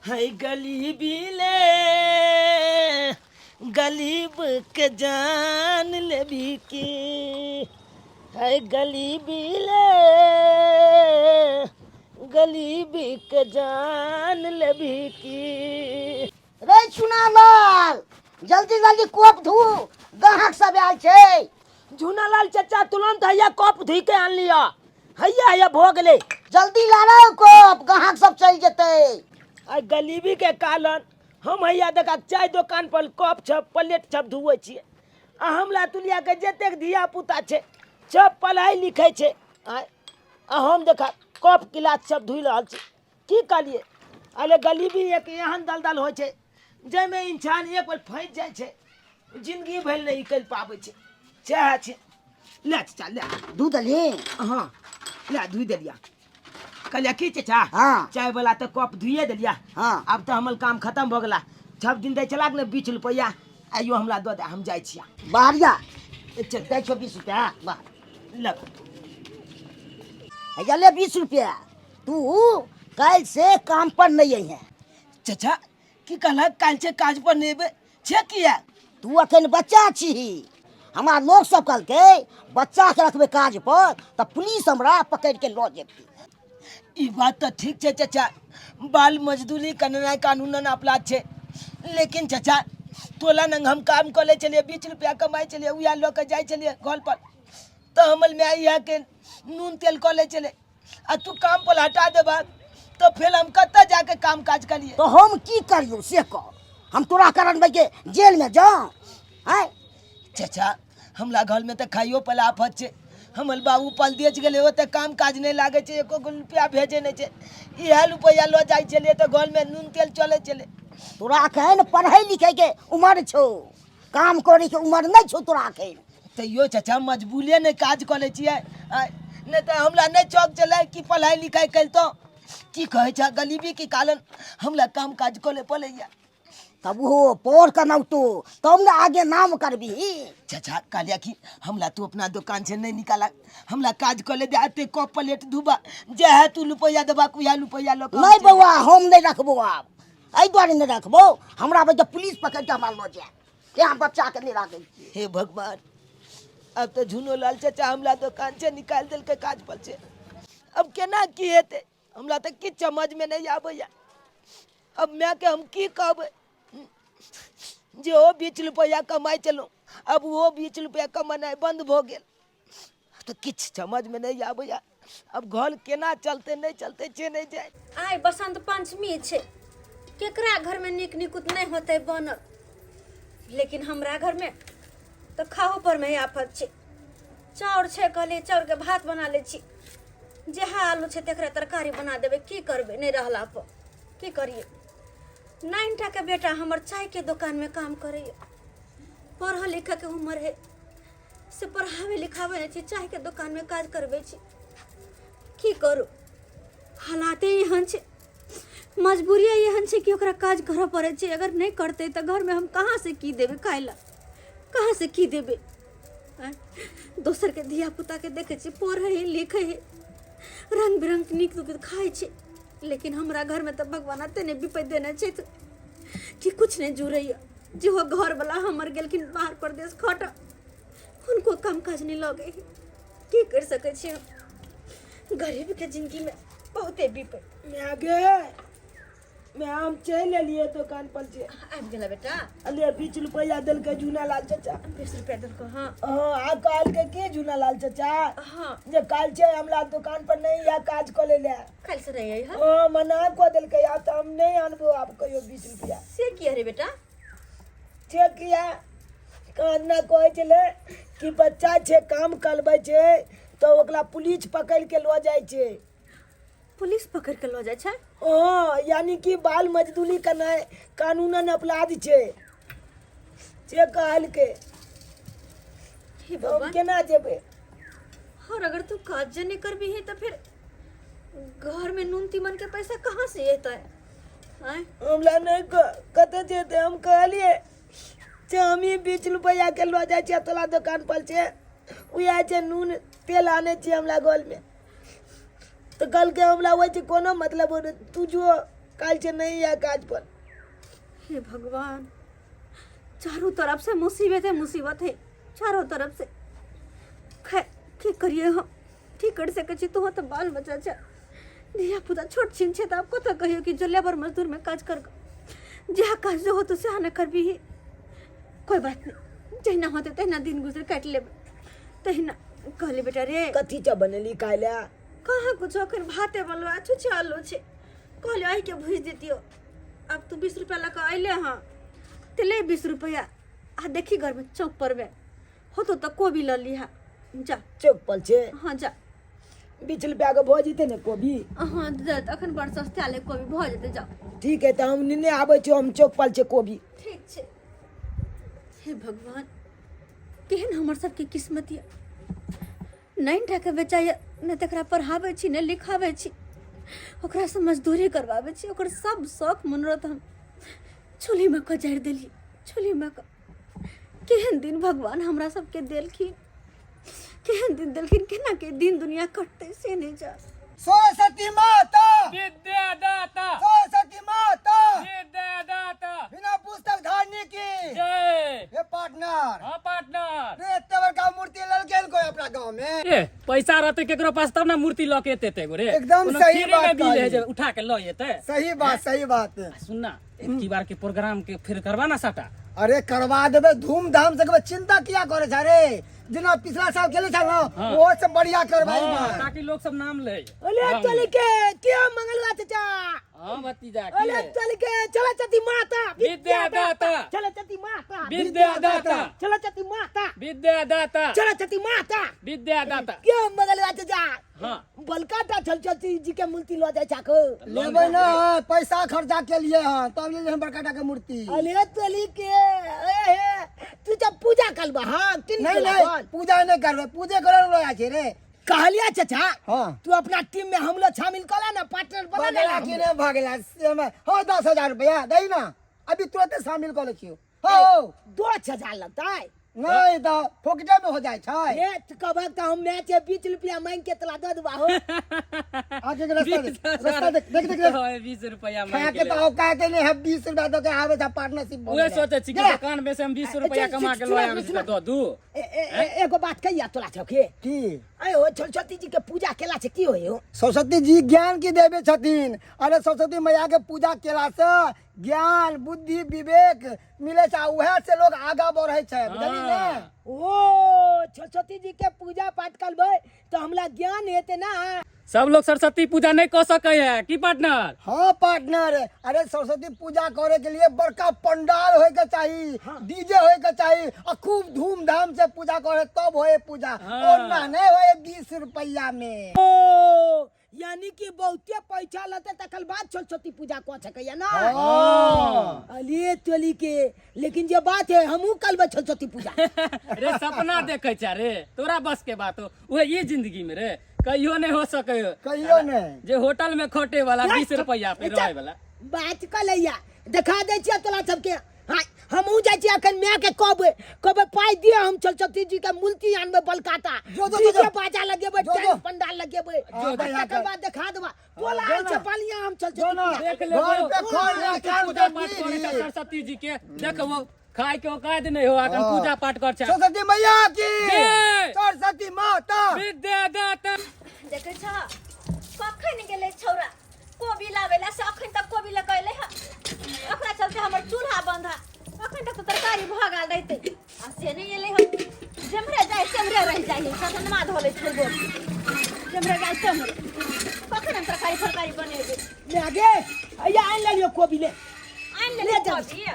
है गरीबी ले गरीब के जान लेबी की, है गरीबी ले गरीबी के जान लेबी की। रे चुनालाल, जल्दी जल्दी कोप धू, गाहक सब आयल छै। झूनालाल चाचा तुरंत हैया कप धोइ के आन लिअ, हैया हैया भऽ गेलै। जल्दी लारो कोप, गाहक सब चलि जेतै। आ गरीबी के कारण हम हैया देखा चाय दोकान पर कप छप प्लेट छप धुबै छियै, आ हमरा तुलिया के जतेक धिया पुता छै सब पढ़ाइ लिखै छै, आँय, आ हम देखा कप गिलास सब धोइ रहल छी। की कहलियै? अरे गरीबी एक एहन दलदल होइ छै जाहिमे इंसान एक बेर फँसि जाइ छै, जिंदगी भरि नहि निकलि पाबै छै। सएह छै। ले चचा ले। धू देलही? हाँ ले धोइ देलिया। कहलिया की चचा? हाँ। चाय वाला तऽ कप धोइए देलिया। हाँ। आब तऽ हमर काम खत्म भऽ गेला। सब दिन दै छलाक ने 20 रुपैआ, आइयो हमरा दऽ दे, हम जाइ छिया। बाहरिया। चल। दै छौ 20 रुपैआ, बाहर। ले। हैया ले 20 रुपैआ, तू काल्हि से काम पर नहीं अइहे। चचा की कहलक? काल्हि से काज पर नहीं एबै? छै किया? तू अखन बच्चा छीही। हमरा लोक सब कहलकै बच्चा के रखबै काज पर तऽ पुलिस हमरा पकड़ के लऽ जेतै। ई बात तऽ ठीक छै चचा, बाल मजदूरी करनाइ कानूनन अपराध छै, लेकिन चचा तोला नंग हम काम कऽ लै छलियै, 20 रुपया कमाइ छलियै, उएह लऽ कऽ जाइ छलियै घर पर, तऽ हमर माय इएह के नून तेल कऽ लै छलै, आ तू काम पर हटा देबा तऽ फेर हम कतऽ जाके काम काज करियै? तऽ हम की करियौ से कह, हम तोरा कारण के जेल में जाऊं? आँय? चचा हमरा घर में तऽ खाइयो पर आफत छै, हमर बाबू परदेश गेलै, ओतऽ काम काज नहि लागै छै, एको गो रुपया भेजै नहि छै, इएह रुपैआ लऽ जाइ छलियै तऽ घर में नून तेल चलै छलै। तोरा एखन पढ़ै लिखै के उमर छौ, काम करै के उमर नहि छौ तोरा एखन। तैयो चचा मजबूरे नहि काज कऽ लै छियै, नहि तऽ हमरा नहि चौक छलै कि पढ़ाइ लिखाइ करितहुँ। की कहै छह, गरीबीके कारण हमरा काम काज कऽ ले पड़ैए। तब ओहो पढ़ के नौतो तब ने आगे नाम करबही। चचा कहलिया कि हमरा तू अपना दोकान से नहीं निकाला, हमरा काज कऽ ले दे, एते कप प्लेट धुबा, जे है तू रुपैआ देबा उएह रुपैआ लऽ कऽ। नहीं बौआ, हम नहीं रखबो आब, एहि दुआरे नहीं रखबो, हमरा बच्चा पुलिस पकड़ के हमरा लऽ जायत, तें हम बच्चा के नहीं राखै छियै। हे भगवान, अब तऽ झुनो लाल चचा हमरा दोकान से निकालि देलकै काज पर से, अब केना की हेतै हमरा तऽ किछु समझमे नहि आबैए। अब मायके हम की कहबै जे ओ 20 रुपैआ कमाइ छलहुँ, अब ओहो 20 रुपैआ कमेनाइ बन्द भऽ गेल, तऽ किछु समझमे नहि आबैए अब घर केना चलतै नहि चलतै से नहि जाय। आइ बसंत पंचमी छै, केकरा घरमे नीक निकुत नहि होतै बनल, लेकिन हमरा घरमे तऽ खाहो परमे आफत छै। चाउर छै, कहलियै चाउरके भात बना लै छी, जेहा आलू छै तकरा तरकारी बना देबै, की करबै नहि रहला पर की करियै। नाइन टाके बेटा हमर चायके दोकानमे काम करैए, पढ़ऽ लिखऽके उमर है से पढ़ाबै लिखाबै नहि छी, चायके दोकानमे काज करबै छी। की करू, हालाते एहन छै, मजबूरी एहन छै कि ओकरा काज करऽ पड़ै छै। अगर नहि करतै तऽ घरमे हम कहाँसँ की देबै खाय लए, कहाँसँ की देबै? आँय, दोसरके धियापुताके देखै छियै पढ़ै हइ लिखै हइ, रङ्ग बिरङ्गके नीक नुकुत खाइ छै, लेकिन हमरा घरमे तऽ भगवान एते नहि विपत्ति देने छथि कि किछु नहि जुड़ैए। जेहो घरवला हमर गेलखिन बाहर परदेश खटऽ, हुनको काम काज नहि लगै हइ। की करि सकै छी हम, गरीबके जिन्दगीमे बहुते विपत्ति। माय गे माय, हम चलि एलियै दोकान पर से। आबि गेला बेटा? अरे 20 रुपैआ देलकै झूना लाल चाचा। 20 रुपैआ देलको? हाँ। हाँ, आ कहलकै की झूना लाल चाचा? हाँ। जे काल्हि छै हमरा दोकान पर नहीं या काज कऽ ले। काल्हि से नहीं आई? हाँ, मना कऽ देलकै, आब तऽ हम नहीं आनबो आब कहियो 20 रुपैआ। से किया रे बेटा? से किया कान्ना कहै छलै कि बच्चा छै काम करबै छै तऽ ओकरा पुलिस पकड़ि के लऽ जाइ छै। पुलिस पकड़ के लऽ जाइ छै? हँ, यानी कि बाल मजदूरी करनाइ कानूनन अपराध छै से कहलकै। हे हम भगवान, केना जेबै? और अगर तू काज जे नहीं करबी तऽ फिर घर में नून तीमन के पैसा कहाँ से एतै? आँय? हमरा नहि कतऽ जेतै। हम कहलियै से हमही 20 रुपैआ के लऽ जाइ छियै तोरा दोकान पर छै, उएह छै नून तेल आनै छियै हमरा घरमे। तऽ कहलकै हमरा ओहि छै कोनो मतलब नहि, तू जो। काल्हि से नहीं आया काज पर। हे भगवान, चारों तरफ से मुसीबत है, मुसीबत है चारों तरफ से। खैर की करिए हम, की कर सकै छी? तोहर तऽ बाल बच्चा छै, धिया पुता छोट छिन छै, तऽ आब कतऽ कहियो कि जो लेबर मजदूर में काज कर, जएह काज जो होतो सएह ने करबीही। कोई बात नहीं, जहिना होतै तहिना दिन गुजर काटि लेबै, तहिना कहली बेटा रे। कथी च बनेली काल्हि? कहाँ कुछो, अखन भाते बनलो आ छुछे आलू छै, कहलियै एहिके भुजि दितियो। आब तू 20 रुपया लऽ कऽ अयले हँ तऽ ले 20 रुपया आ देखी घरमे चौक परमे होतो तऽ कोबी लऽ लिहा, जा। चौक पर छै? हाँ जा। 20 रुपया के भऽ जेतै ने कोबी? हाँ तऽ अखन बड़ सस्ता ले कोबी भऽ जेतै, जाओ। ठीक है, तऽ हम नेने आबै छी, हम चौक पर छै कोबी। ठीक छै। हे भगवान, केहन हमर सबके किस्मत यऽ, नहि टाके बेचाइए, नहि तकरा पढ़ाबै छी, नहि लिखाबै छी, ओकरासँ मजदूरी करबाबै छी, ओकर सब शौक मनोरथ हम चूल्हिमे कऽ जारि देलियै, चूल्हिमे कऽ। केहन दिन भगवान हमरा सबके देलखिन, केहन दिन देलखिन, केना के दिन दुनिया कटतै से नहि जान। सरस्वती माता, विद्यादाता, सरस्वती माता, विद्यादाता, बिना पुस्तक धारनी की जय। हे पार्टनर। हाँ पार्टनर। रे एते बड़का मूर्ति ललकेल कोई अपना गांव में? ए पैसा रहते केकरो पास तब ना मूर्ति लऽ के एते एते गो रे। एकदम कोनो सही फ्री में बात मिले है कहली। जे उठा के लऽ एते। सही बात, सही बात। आ सुन ना, एक की बार के प्रोग्राम के फिर करवा ना साटा। अरे करवा देबे धूमधाम से, करबे, चिंता किया करे छा रे? जेना पिछला साल केले छल ना, ओहो से बढ़िया करवाई बार। ताकि लोग सब नाम ले। अरे चल के के मंगलवा चाचा। हाँ भतीजा। अरे चल के चला चती माता विद्यादाता, चला चती माता विद्यादाता, चला चती माता विद्यादाता, चला चती माता विद्यादाता। के मंगलवा चाचा। हाँ बलका टा छल चती जी के मूर्ति ल जाय छाको। लेबै ना, पैसा खर्चा के लिए हाँ तब ले बड़का टा के मूर्ति। अरे तोली के ए हे तू जब पूजा करबा हां तीन नहीं नहीं पूजा नहीं करबे, पूजे करे ल जाइ छै रे। कहलिया चाचा। हाँ। तू अपना टीम में हम लोग शामिल कला ना, पार्टनर बना भगला ना। कि नहीं भगला से हमें हो 10,000 रुपया दही ना, अभी तुरंत शामिल कर ले छियो। हो 2000 लगता है। नहीं तो फोकटे में हो जाए छै। ए तू कहबक त हम मैच है 20 रुपया मांग के तला दे देबा हो। आगे के रास्ता देख, रास्ता देख, देख, देख, देख। 20 रुपया खा मांग के तो औकात नहीं है, 20 रुपया दो के आवे था पार्टनरशिप। उहे सोचे छी कि दुकान में से हम 20 रुपया कमा के लऽ आबै छी तऽ दऽ दू। ए, ए, ए, एगो बात कहिया तोरा छके की? अरे हो सरस्वती जी के पूजा केला से की होय हो? सरस्वती जी ज्ञान की देवे छथिन। अरे सरस्वती मैया के पूजा केला से ज्ञान बुद्धि विवेक मिले छै, उहे से लोग आगा बढ़े छै, बुझली ने? ओ सरस्वती जी के पूजा पाठ करबै तो हमरा ज्ञान हेतै ना। सब लोग सरस्वती पूजा नहीं कर सके है की पार्टनर? हाँ पार्टनर, अरे सरस्वती पूजा करे के लिए बड़का पंडाल होए के चाहिए, डीजे होए के चाहिए और खूब धूमधाम से पूजा करे तब होए पूजा। हाँ। और ना नहीं होए 20 रुपया में। ओ यानी कि बहुते पैसा लेते तखन बाद सरस्वती पूजा कऽ सकैया ना? हाँ। अलिए तोली के, लेकिन जे बात है हमहूँ करबै सरस्वती पूजा। रे सपना देखे छा रे, तोरा बस के बात हो उहे ई जिंदगी में रे कहियो नहीं हो सके, कहियो नहीं। जे होटल में खोटे वाला 20 रुपया पे रहे वाला बात कऽ लैया, देखा दै छियै तोरा सबके। हाँ हमहूँ जाइ छियै अखन माय के कहबै, कहबै पाइ दिअ, हम सरस्वती जी के मूर्ति आनबै बलकाता, जो, जो, जो, डीजे जो। बाजा लगेबै, जो, जो। टेंट पंडाल लगेबै, जो, जो, आ तकर जो। बाद देखा देबा तोला जो आइ ना। छै पालिया हम जो सरस्वती ना। पूजा। देख ले घर पे खोल ले, कान पूजा पे पाठ करे पीरी। सरस्वती जी के देखबो खाए के औकात नहीं हो अखन हाँ। पूजा पाठ कर छे। सरस्वती मैया की जय। सरस्वती माता विद्यादाता। देखै छ कखन गेलै छौरा कोबी लाबै ला, से अखन तक कोबी लऽ कऽ एलै हँ। ओकरा चलते हमर चूल्हा बंद है, अखन तक तऽ तरकारी भऽ गेल रहितै आ से नहि एलै हँ। जेम्हरे जाइ तेम्हरे रहि जाइ, ससनमा धऽ लै छै गोभी, जेम्हरे जाइ तेम्हरे। कखन हम तरकारी फरकारी बनेबै? ले गे अइया आनि लेलियौ कोबी, ले आनि ले लेली जा। कोबी?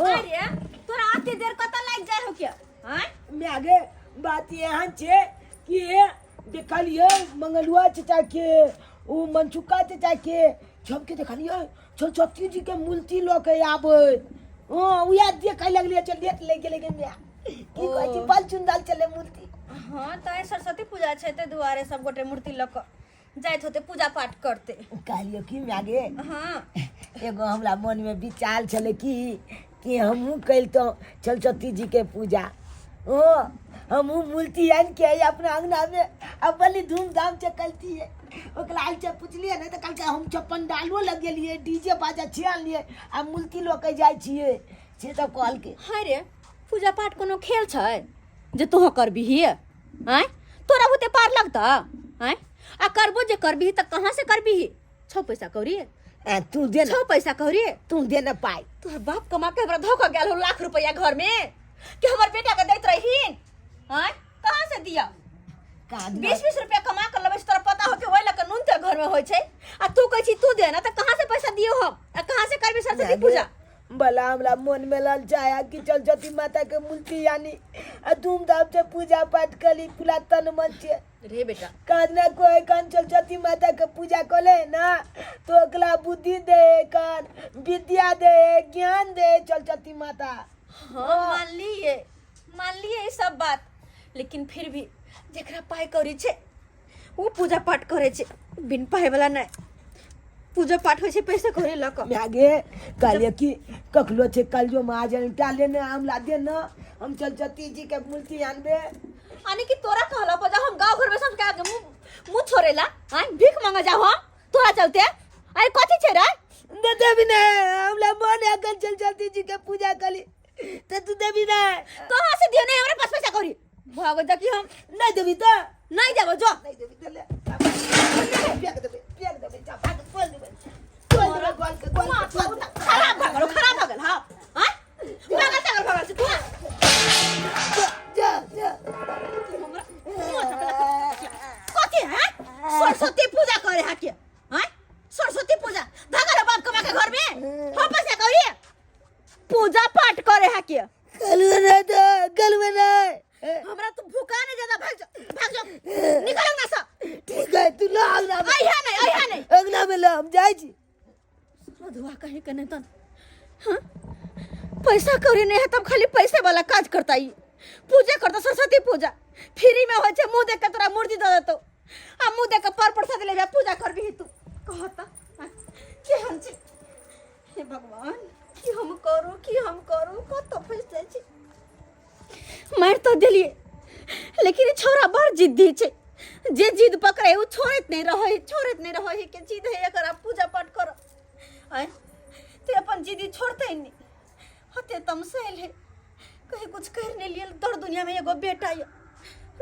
हाँ। अरे तोरा अते देर कतऽ लागि जाइ हो के आँय? माय गे बात एहन छै कि देखलियै मंगलुआ चाचा के, ओ मनसुखा चाचा के, सबके देखलियै सरस्वती जी के मूर्ति लऽ के आबै। हँ उएह देखै लगलियै जे लेट लागि गेलै गे माय। की कहै छी, बड़ सुन्दर छलै मूर्ति। हाँ तऽ आइ सरस्वती पूजा छै, ताहि दुआरे सब गोटे मूर्ति लऽ कऽ जाइत होते पूजा पाठ करते। कहलियै की माय गे? हाँ। एगो हमरा मनमे विचार छलै कि हमहूँ करितहुँ सरस्वती जीके पूजा। हँ हमहूँ मूर्ति आनिके अपना अङ्गनामे आ बड़ी धूमधामसँ करतियै। ओकरा आयल छै पुछलियै ने तऽ कहलकै हम सब पंडालो लगेलियै, डीजे बाजा छियै आनलियै आ मूर्ति लऽ के जाइ छियै, से सब कहलकै। हाय रे, पूजा पाठ कोनो खेल छै जे तोह करबिही? आँय, तोरा बुते पार लगता? आँय, आ करबो जे करबिही तऽ कहाँ से करबिही? छौ पैसा कौड़ी? आ, तू दे ने। छौ पैसा कौड़ी? तू दे ने पाइ। तोहर बाप कमा के हमरा धोखा गेल हो लाख रुपया घर में कि हमर बेटा के दैत रहीन। आँय, कहाँ से दिया? कहाँ दिया? 20-20 रुपया कमा कर लबै छै, तोरा पता हो कि ओहि लऽ के नून तेल घर में होइ छै, आ तू कहै छी तू दे ना, तऽ कहाँ से पैसा दियौ हम आ कहाँ से करबी सरस्वती पूजा? भला हमरा मन में ललचाया कि चल जति माता के मूर्ति यानी आ धूमधाम से पूजा पाठ करी, पूरा तन मन से। रे बेटा, कान ना कोई कान चल जति माता के पूजा कले ना तो ओकरा बुद्धि दे, कान विद्या दे, ज्ञान दे चल जति माता। हाँ, मान लिए, मान लिए ई सब बात, लेकिन फिर भी जेकरा पाइ कौड़ी छै ओ पूजा पाठ करे छै, बिन पाइ वाला नहि पूजा पाठ होइ छै पैसा कौड़ी लऽ कऽ। मागे कहलिए कि कखनो छै कल जो महाजन टा लेने हमला दे ना, हम चलचती जी के मूर्ति आनबे। यानी कि तोरा कहला पर हम गांव घर में सब के आगे मुंह मुंह छोड़ेला, आय भीख मांगे जाओ हम तोरा चलते। अरे कथी छै रे? दे देबी ने, हमला मन है कल चलचती जी के पूजा करी तो तू देबी ने। कहाँ से दियो? नहीं हमरा पास पैसा कौड़ी, भागो जा कि हम नहीं देबी तो नहीं देबो, जो नहीं देबी तो ले फेंक देबे, फेंक देबे, जा भाग, बोल देबे, बोल देबे, गोल के गोल के, बोल देबे। खराब भगल, खराब भगल। हां हां, भागल सागर भगल से तू। जा जा। हमरा कथी है सरस्वती पूजा करे है के? हां, सरस्वती पूजा धगल बाप कमा के घर में हम पैसा कौड़ी पूजा पाठ करे है के? कलवे नहीं तो कलवे नहीं। हमरा तू भूखा नहीं ज्यादा, भाग जा, भाग जा, निकल अंगना से। ठीक है, तू ला अंगना में। अइहा नहीं, अइहा नहीं। अंगना में ला, हम जाई छी। मधुआ कहीं के नहीं तन। हाँ, पैसा कौड़ी नहीं है तब खाली पैसे वाला काज करता ही, पूजा करता सरस्वती पूजा फ्री में हो छे, मुंह देख के तोरा मूर्ति दे देतो आ मुंह देख के पर प्रसाद ले जा पूजा करबी तू कहता। हाँ, के हम छी? हे भगवान, की हम करू, की हम करू, कत फंस जाइ छी। मारि तो देलिए लेकिन ई छौड़ा बड़ जिद्दी छै, जे जिद पकड़े ओ छोड़ैत नहि रहै, छोड़ैत नहि रहै के जिद है एकर। पूजा पाठ कर आय ते अपन जिदी छोड़ते नहि, हते तमसैल है, कहीं कुछ कर नहीं लिए। दर दुनिया में एगो बेटा ये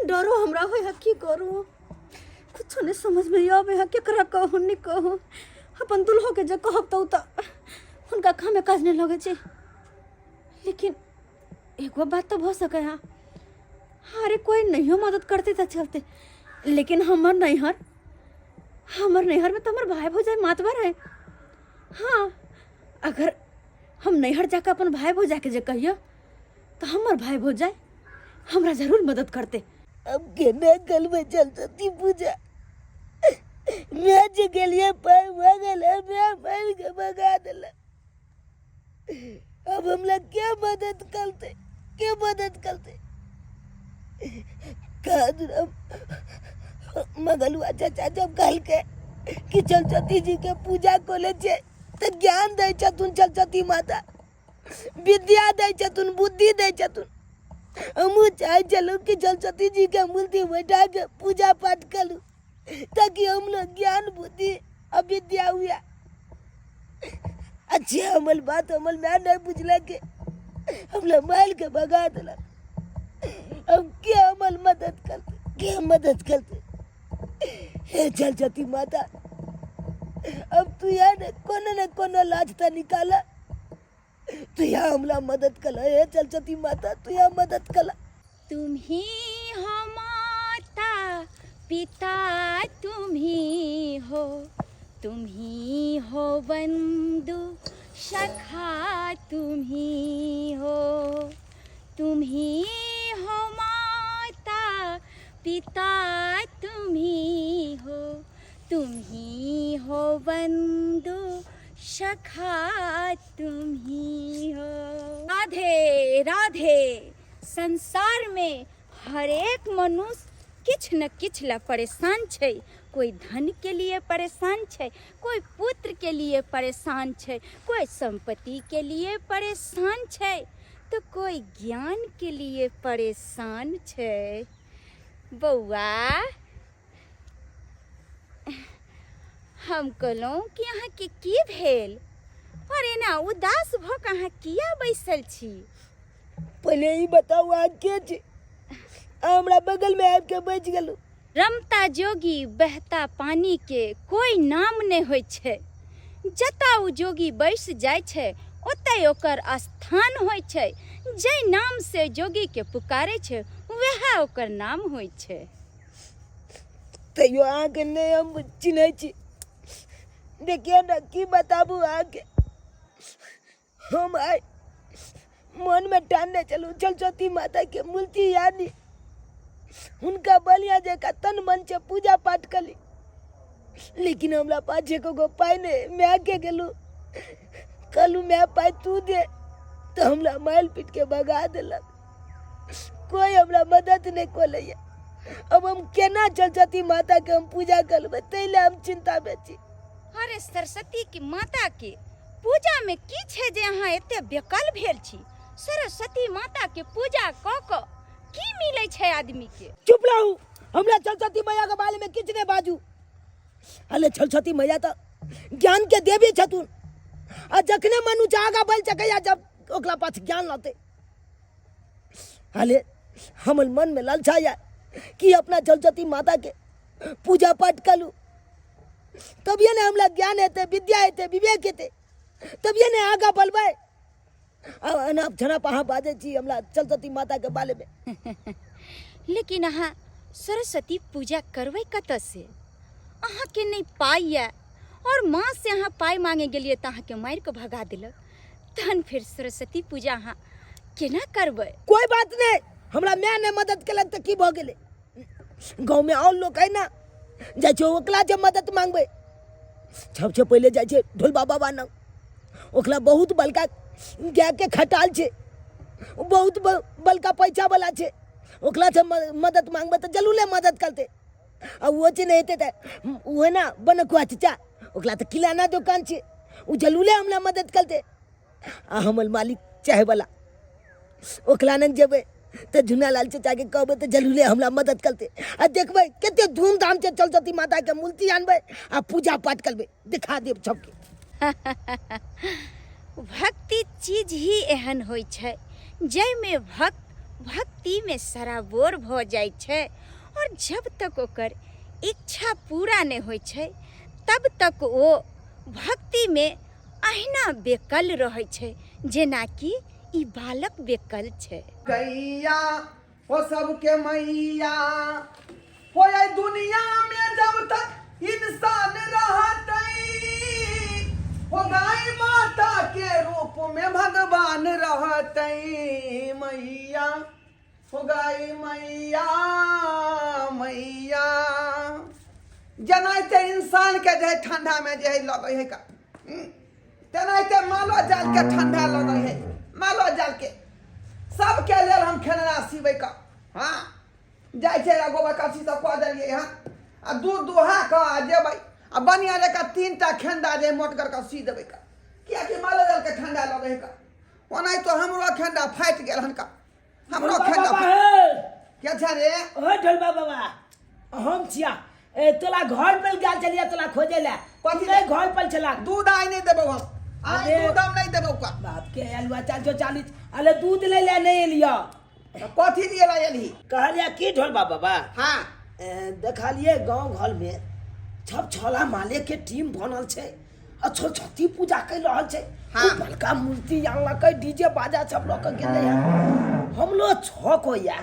डरो हमरा होय है, की करू कुछ नहीं समझ में आवे है, केकरा कहू नहीं कहू। अपन दुल्हो के जे कहब तो हुनका कामे काज नहीं लगे छै। लेकिन एगो बात तो भऽ सके है, अरे कोई नहियो मदद करते तो चलते, लेकिन हमर नैहर, हमर नैहर में तो हमर भाई भौजाई मातबर है। हाँ, अगर हम नैहर जाकर अपन भाई भौजाई के जे कहियो तो हमर भाई भौजाई हमरा जरूर मदद करते। अब केना कल में चल सकती पूजा, मैं जे गेलिए पर भगल है, मैं मर के भगा दिला। अब हम लोग क्या मदद करते, क्या मदद करते? मगलुआ चाचा जब कहल के कि चलचती जी के पूजा को ले छे तो ज्ञान दै छथुन चलचती माता, विद्या दै छथुन, बुद्धि दै छथुन। हमहूँ चाहै छलहुँ कि चलचती जी के मूर्ति बैठा के पूजा पाठ करूँ ताकि हम लोग ज्ञान बुद्धि और विद्या हुआ। अच्छी हमल बात हमल मैं नहीं बुझल के हम लोग मार के भगा दिला। हम क्या हमल मदद करते, क्या मदद करते? हे चलचती माता, अब तू यार कोनो न कोनो लाज तो निकाला, तू यहाँ हमला मदद कला। हे चलचती माता, तू यहाँ मदद कला। तुम ही हो माता पिता, तुम ही हो, तुम ही हो बंधु सखा, तुम ही हो, तुम ही हो माता पिता, तुम ही हो, तुम ही हो बंधु सखा, तुम ही हो। राधे राधे। संसार में हरेक मनुष्य किछ न किछ ला परेशान छै। कोई धन के लिए परेशान छै, कोई पुत्र के लिए परेशान छै, कोई संपत्ति के लिए परेशान छै, तो कोई ज्ञान के लिए परेशान छै। बौआ, हम कहलहुँ कि अहाँके की भेल और एना उदास भऽ कऽ अहाँ किया बैसल छी? पहिले ई बताउ अहाँ के छी? अहाँ हमरा बगलमे आबि के बैस गेलहुँ। रमता जोगी बहता पानी के कोई नाम नहि होइ छै। जतऽ ओ जोगी बैस जाइ छै ओतय ओकर स्थान होइ छै। जाहि नाम से जोगी के पुकारै छै वएह ओकर नाम होइ छै। तैयो अहाँके नहि हम चिन्है छी। देखियौ ने की बताबू अहाँके, हम आइ मनमे ठानने छलहुँ सरस्वती माताके मूर्ति आनि हुनका बढ़िआँ जकाँ तन मनसँ पूजा पाठ करी, लेकिन हमरा पास एको गो पाइ नहि। मायके गेलहुँ, कहलहुँ माय पाइ तू दे, तऽ हमरा मारि पीटके भगा देलक। कोई हमरा मदद नहि कऽ। अब हम केना सरस्वती माताके हम पूजा करबै, ताहि लए हम चिन्तामे छी। अरे सरस्वती के माता के पूजा में की छै जे अहाँ एते बेकल भेल छी? सरस्वती माता के पूजा कऽ कऽ की मिलै छै आदमी के? चुप रहू, हमरा सरस्वती मैया के बारे में किछु नहि बाजू। अरे सरस्वती मैया तऽ ज्ञान के देवी छथुन, आ जखने मनुष्य आगाँ बढ़ि सकैया जब ओकरा पास ज्ञान रहतै। अरे हमर मन में लालसा यऽ कि अपना सरस्वती माता के पूजा पाठ करू, तभिए ने हमरा ज्ञान हेतै, विद्या हेतै, विवेक हेतै, तभिए ने आगाँ बढ़बै। आ अनाप शनाप अहाँ बाजै छी हमरा सरस्वती माताके बारेमे। लेकिन अहाँ सरस्वती पूजा करबै कतऽ से? अहाँके नहि पाइ यऽ, और माँ से अहाँ पाइ मांगे गेलियै तऽ अहाँके मारि कऽ भगा देलक, तहन फेर सरस्वती पूजा अहाँ केना करबै? कोई बात नहि, हमरा माय नहि मदद केलक तऽ की भऽ गेलै, गाँवमे आओर लोक है ना, जाइ छै ओकरा जे मदद मांगबै। सबसे पहिले जाइ छै ढोलबा बाबा लग, ओकरा बहुत बड़का गायके खटाल छै, बहुत बड़का पैसा वाला छै, ओकरा से मदद मांगबै तऽ जरूरे मदद करतै। आ ओ जे नहि हेतै तऽ ओ ना बनकुआ चचा, ओकरा तऽ किराना दोकान छै, ओ जरूरे हमरा मदद करतै। आ हमर मालिक चायवला, ओकरा लग जेबै तऽ झुनालाल चचाके कहबै तऽ जरूरे हमरा मदद करतै। आ देखबै कते धूमधामसँ सरस्वती माताके मूर्ति आनबै आ पूजा पाठ करबै, दिखा देब सबके। भक्ति चीज ही एहन होइ छै जाहिमे भक्त भक्तिमे सराबोर भऽ जाइ छै, और जब तक ओकर इच्छा पूरा नहि होइ छै तब तक ओ भक्तिमे अहिना बेकल रहै छै जेनाकि ई बालक बेकल छै। गैया हो सबके मैया हो, ये दुनिया में जब तक इंसान रहतै हो, गाय माता के रूप में भगवान रहतै। मैया हो गाय मैया मैया, जेनाहिते इंसान के जे है ठंडा में जे है लगै है का, तेनाहिते मालो जाल के ठंडा लगै है। मालो जाल के सबके लेल हम खेलना सीबै का। हाँ, जाइ छै गोबर कसी सब कऽ देलियै हँ, आ दूध दुहा कऽ आ जेबै आ बढ़िआँ जकाँ 3 टा खेंदा जे मोटगर कऽ सी देबै का, कियाकि मालो जाल के ठंडा लगै है का। ओनाहितो हमरो खेंदा फाटि गेल हन का, हमरो खेंदा। बाबा हे। के छै रे? ओ ढोलबा बाबा, हम छिया। ए तोला घर पर गेल छलिया तोला खोजे ले। कथी? नहीं घर पर छला। दूध आइ नहि देबौ हम, आइ अरे। दूध हम नहि देबौ का। बाप के अलुआ 440। अरे दूध ले ले नहीं एलिया। तऽ कथी दिए ला एलही? कहलिया की ढोलबा बाबा? हाँ। ए, देखलिए गांव घर में सब छला माले के टीम बनल छै आ सरस्वती पूजा कर रहल छै। हाँ। उ बड़का मूर्ति आनलकै, डीजे बाजा सब लऽ के गेलै हन। हमरो शौक होइया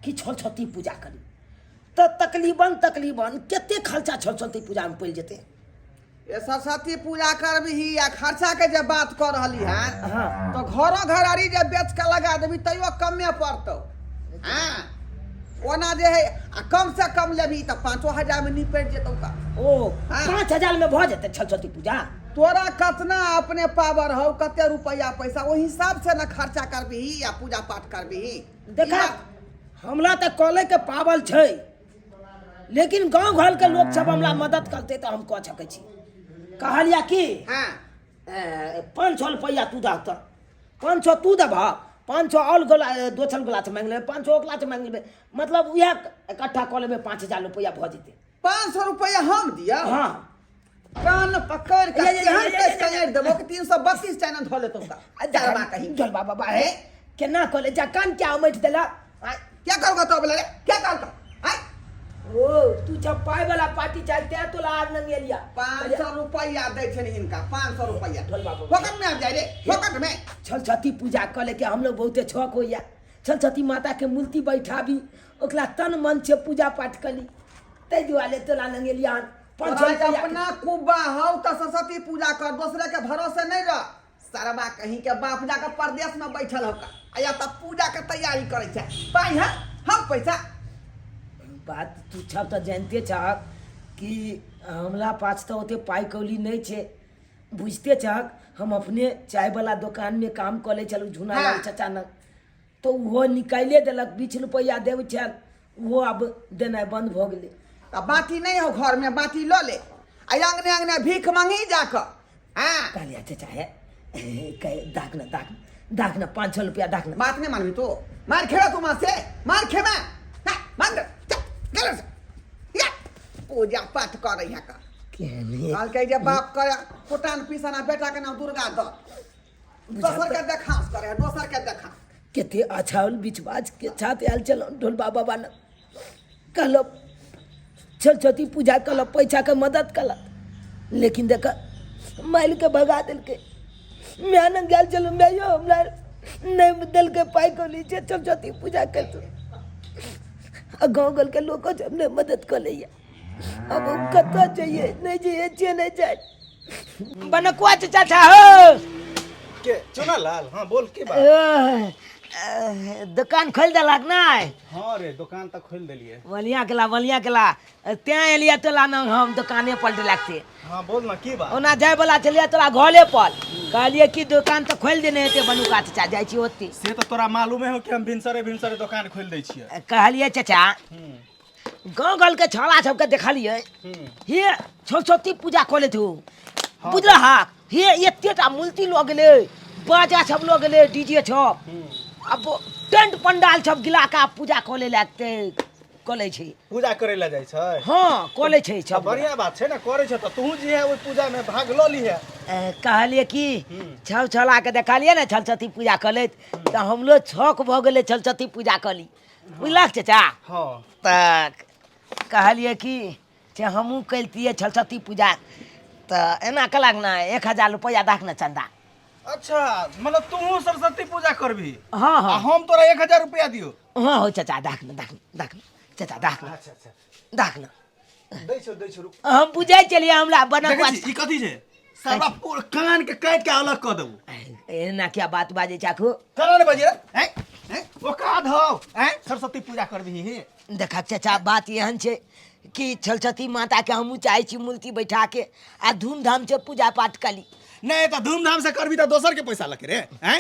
कि सरस्वती पूजा करी, तऽ तकरीबन तकरीबन कते खर्चा सरस्वती पूजा में पड़ि जेतै? ये सरस्वती पूजा करबही आ खर्चा के जे बात कर रहली हन, हाँ। तो घरो घरारी जे बेच के लगा देबी तैयो कमे पड़तौ। हाँ, ओना जे है आ कम से कम लेबही तऽ 5,000 में निपटि जेतौ का। ओ हाँ। 5,000 में भऽ जेतै सरस्वती पूजा? तोरा कतना अपने पावर हौ, कते रुपया पैसा, ओहि हिसाब से न खर्चा करबही आ पूजा पाठ करबही। देखा, हमरा तऽ कॉले के पावल छै, लेकिन गांव घर के लोग सब हमरा मदद करते तऽ हम कऽ सकै छी। कहलिया की? हाँ। 500 रुपया तू दह, तऽ 500 तू देबह, 500 और गोला दोसर गोला से मांगि लेबै, 500 ओकरा से मांगि लेबै, मतलब उएह इकट्ठा कऽ लेबै, 5,000 रुपया भऽ जेतै। 500 रुपया हम दिया? हाँ। कान पकड़ के ये, ये, ये, केहन ये, केस ये, ये, कङारि देबो कि 332 चैनल धऽ लेतौ का चरबा कहीं ढोलबा बाबा हे केना कहले जा कान क्या उमटि देला आय, क्या करबो तो बोले क्या करतो आय ओ तू जब पाय वाला पार्टी चलते हैं तो लार नंग एलिया 500 रुपया दै छनि हिनका 500 रुपया ढोलबा बाबा। फोकट में आबि जाय रे फोकट में छलछती पूजा कऽ लेके हम लोग बहुते छक होइया छलछती माता के मूर्ति बैठाबी ओकरा तन मन से पूजा पाठ कली ताहि दुआरे तोला लंग एलिया हन 500 तोरा रुपया अपना कुब्बा हौ तऽ सरस्वती पूजा कर दोसरे के भरोसे नहीं रह सरबा कहीं के बाप जाके परदेश में बैठल हो का आ या तऽ पूजा के तैयारी करै छै पाइ है हम पैसा बात तू छब तऽ जानते छहक कि हमरा पास तऽ ओते पाइ कौड़ी नहि छै बुझते छहक हम अपने चायवला दोकानमे काम कऽ लै छलहुँ झुना लाल चचा लग तऽ ओहो निकालिए देलक 20 रुपैआ देबै छल ओहो आब देनाइ बन्द भऽ गेलै। तऽ बाटी नहि हौ घरमे बाटी लऽ ले आ अङ्गने अङ्गने भीख मांगी जाकऽ। हाँ कहलियै चचा हे कहे दाख न दाख दाख न 500 रुपया दाख न। बात नहीं मानबी तू मार खेबा तू माँ से मार खेबा हाँ, मार दे, चल, चल से। या, पूजा पाठ करे है का केहने कहलकै जे बाप करे कुटान पिसाना बेटा के नाम दुर्गा दत्त दोसर के देखास करे दोसर के देखा कते अछाउल बिचबाज के साथ आयल छलहुँ ढोलबा बाबा ने कहलो सरस्वती पूजा कलक पैसा के मदद कलक लेकिन देख मारि के भगा देलकै माय लग गेल छलहुँ मायो हमरा नहि देलकै पाइ कौड़ी जे सरस्वती पूजा करतौ आ गाँव घरके लोको सब नहि मदद कऽ लैए अब हम कतऽ जइए नहि जइए जे नहि जाय बनकुआ चाचा छा हो के चुना लाल हाँ बोल के बात दुकान खोलि देलक नहि हाँ रे दुकान तऽ खोलि देलियै बलिया केला बलिया केला तें एलियै तोला न हम दुकाने पर लगते हाँ बोल ना की बात ओना जाय वाला छलियै तोरा घरे पर कहलियै कि दुकान तऽ खोलि देने हेतै बनुका चचा जाइ छी ओते से तऽ तोरा मालूमे हो कि हम भिनसरे भिनसरे दुकान खोलि दै छियै कहलियै चचा गाँव घरके छौड़ा सबके देखलियै हे सरस्वती पूजा कऽ लेत हो बुझलहक हे एतेटा मूर्ति लऽ गेलै बाजा सब लऽ गेलै डीजे सब आब टेंट पंडाल सब गिला के आब पूजा कऽ लै लगतै कऽ लै छै पूजा करे लए जाइ छै हँ कऽ लै छै तऽ सब बढ़िया बात छै ने करै छै तऽ तू जे है ओहि पूजा में भाग लऽ लीहे कहलियै कि छल छलाके देखलियै ने सरस्वती पूजा कऽ लैत तऽ हमरो शौक भऽ गेलै सरस्वती पूजा कऽ ली बुझलक चाचा हँ तऽ कहलियै कि से हमहूँ करितियै सरस्वती पूजा तऽ एना कलक ने 1000 रुपैआ दहक ने चन्दा अच्छा मतलब तू सरस्वती पूजा करबी हँ आ हँ हम तोरा 1000 रुपया दियो हँ हो चाचा दहक ने दहक ने दहक ने चाचा दहक ने अच्छा अच्छा दहक ने दै छौ रुक हम बुझै छलियै हमरा देखै बनक छी ई कथी छै साला पूरा कान के काटि के अलग कऽ देबू एना क्या बात बाजै चाकू चला ने बजिए हैं हैं ओका धौ हैं सरस्वती पूजा करबही हे देखा चाचा बात एहन छै कि सरस्वती माता के हमहूँ चाहै छी मूर्ति बैठा के आ धूमधाम से पूजा पाठ करी नहीं तऽ धूमधाम से करबी तऽ दोसर के पैसा लगे रे हैं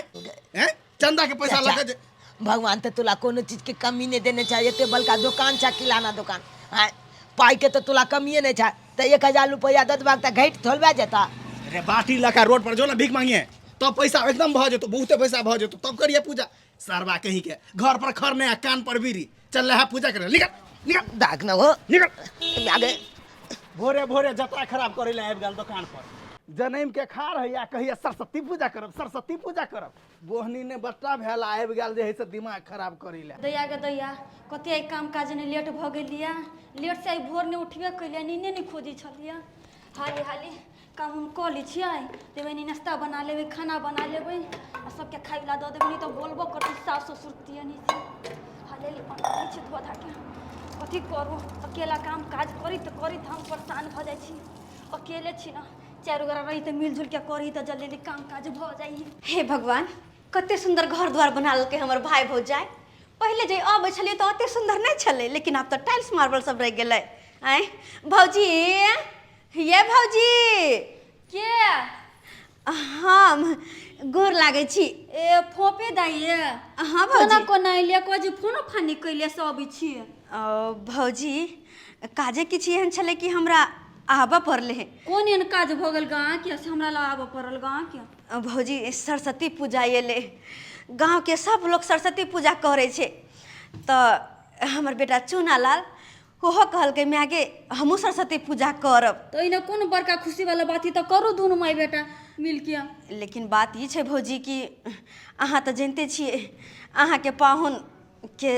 हैं चंदा के पैसा चाचा, लगे जे भगवान तऽ तोला कोनो चीज के कमी नहि देने छै एते बड़का दोकान छै किराना दोकान आँय पाइ के तऽ तोला कमिए नहि छै तऽ 1000 रुपैआ दऽ देबाक तऽ घटि थोड़बे जेता अरे बाटी लगा रोड पर जो ना भीख मांगिए तब पैसा एकदम भऽ जेतो बहुते पैसा भऽ जेतो तब करिए पूजा सरवा कहीं के घर पर खर नहीं आ कान पर बीड़ी चल रहा पूजा करे निकल निकल दाग न हो निकल आगे भोरे भोरे जतरा खराब करे ले आबि गेल दुकान पर जनम के खा रहैया कहिया सरस्वती पूजा करब सरस्वती पूजा करब बोहनी ने बट्टा भेल आबि गेल जे है से दिमाग खराब करै ले दैया गे दैया कते आइ काम काज नहि लेट भऽ गेलियै लेट से आइ भोर नहि उठबे केलियै नीने नहि खोजै छलियै हाली हाली काम हम कऽ लै छियै देबै नि नाश्ता बना लेबै खाना बना लेबै आ सबके खाय लए दऽ देबै नहि तऽ बोलबो करतै सास ससुर तियनी से हाली हाली बना लै छियै धो धाके कथी करू अकेला काम काज करैत करैत हम परेशान भऽ जाइ छी अकेले छी ने चारि गोरा रही तऽ मिलजुल के करी तऽ जल्दी जल्दी काम काज भऽ जाइ हे भगवान कते सुन्दर घर द्वार बना लेलकै हमर भाय भौजाइ पहिले जे अबै छलियै तऽ ओते सुन्दर नहि छलै लेकिन आब तऽ टाइल्स मार्बल सब रहि गेलै आँय भौजी ये भौजी के हम गोर लागै छी ए फोपे दाइ हाँ भौजी कोना कोना एलियै कोइ जे फोनो फानी कैलियै से अबै छियै भौजी काजे किछु एहन छलै कि हमरा आबऽ पड़लै हे कोन एहन काज भऽ गेल गाँव के से हमरा लग आबऽ पड़ल गाँव के भौजी सरस्वती पूजा एलै गाँवके सब लोक सरस्वती पूजा करै छै तऽ हमर बेटा चूना लाल ओहो कहलकै माय गे हमहूँ सरस्वती पूजा करब। तऽ एहिना कोन बड़का खुशीवला बात ई तऽ करू दुनू माय बेटा मिलके। लेकिन बात ई छै भौजी कि अहाँ तऽ जनिते छियै अहाँके पाहुनके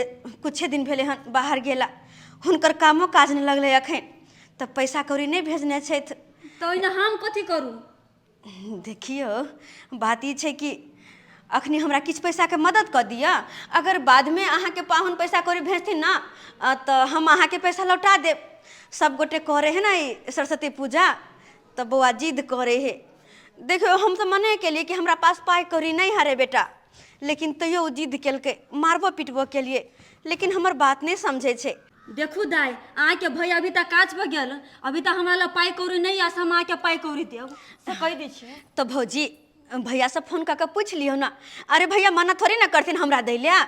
किछे दिन भेलै हन बाहर गेला, हुनकर कामो काज नहि लगलै एखन, तऽ पैसा कौड़ी नहि भेजने छथि। तऽ ओहिना हम कथी करू? देखियौ बात ई छै कि अखनी हमरा किछु पैसाके मदद कऽ दिअ, अगर बादमे अहाँके पाहुन पैसा कौड़ी भेजथिन ने तऽ हम अहाँके पैसा लौटा देब। सब गोटे करै हइ ने ई सरस्वती पूजा, तऽ बौआ जिद करै हइ। देखियौ हम तऽ मने केलियै कि हमरा पास पाइ कौड़ी नहि हइ रे बेटा, लेकिन तैयो ओ जिद केलकै, मारबो पिटबो केलियै, लेकिन हमर बात नहि समझै छै। देखू दाइ, अहाँके भैया अभी तक काज पर गेल, अभी तक हमरा लग पाइ कौड़ी नहि यऽ से हम अहाँके पाइ कौड़ी देब, से कहि दै छियै। तऽ भौजी भैयासँ फोन कऽ कऽ पूछि लियौ ने। अरे भैया मना थोड़े ने करथिन हमरा दै लए।